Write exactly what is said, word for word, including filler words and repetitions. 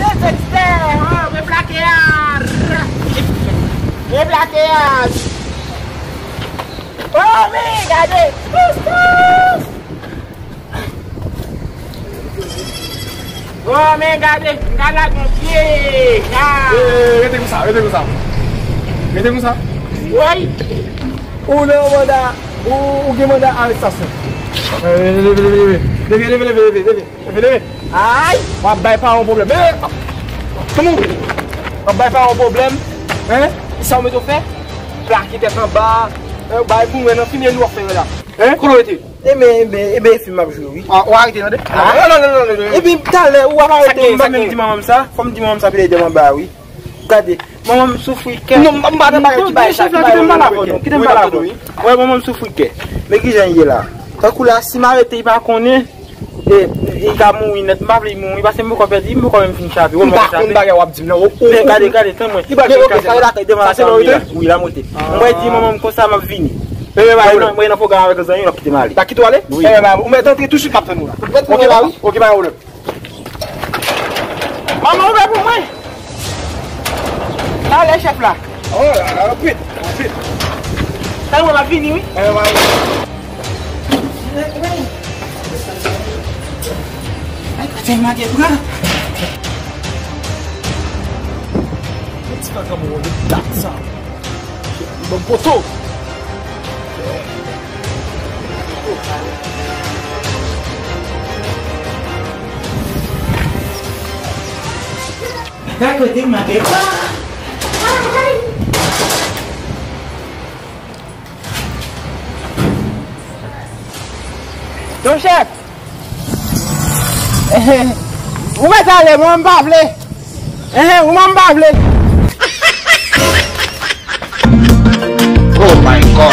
Dezegzè, oh, men plake a. Men plake a. Oh, men gade. Pous, pous. Oh, men gade. M ka lage yon pye. Ah. Eh, rete konsa, rete konsa. Rete konsa. Woy. Ou nan yon manda, ou, ou gen manda arestasyon. Eh, leve, leve, leve. Leve, leve, leve, leve, leve. Leve, leve. Ay! W ap bay paran w pwoblèm. Eh! Kòman w vle? W ap bay paran w pwoblèm. Hein? Sa w mete w fè? Plake tèt anba. Eh, bay pou mwen nan fimye nou w ap fè la. Hein? Kote w rete? Eben, eben, eben, fim m ap jwe, wi. Ah, w arete tande? Ah, non, non, non, non, non. Epi talè, ou ap arete, m pa menm di manman m sa. Fò m di manman m sa, pi l ede m anba, wi. Gade, manman m soufri kè. Non, m pa nan bagay ki bay sa, ki bay sa. Kite m pale avè w, non. Kite m pale avè w. Wè, manman m soufri kè. Men kijan l ye la. Tankou la, si m arete, li pa konnen, e, li ka mouri nèt. M pa vle li mouri, paske m poko pèdi, m poko menm fin chape. M pa konn bagay w ap di m nan. Men gade, gade, tann mwen. Men oke, sa yo lakay devan la, sa m ye la. Wi, la m rete. Mwen di manman m konsa, m ap vini. Mwen nan, mwen nan pwogram avèk zanmi, l ap kite m ale. L ap kite w ale? Wi. Ou mèt antre tousuit, m ap tann ou la. Oke, pa gen pwoblèm. Manman, ouvè pou mwen. Talè, chèf la. Oh, la, la, rapid, rapid. Talè, mwen, m ap vini, wi. Eh, mwen, mwen. Ay, kote m lage bra? Ti pa granmoun, de dat sa. Bon poto. Gad kote m ap. Yon chèf. Ou mèt ale, mwen m pa vle. Enhen, ou mwen m pa vle. Oh my God.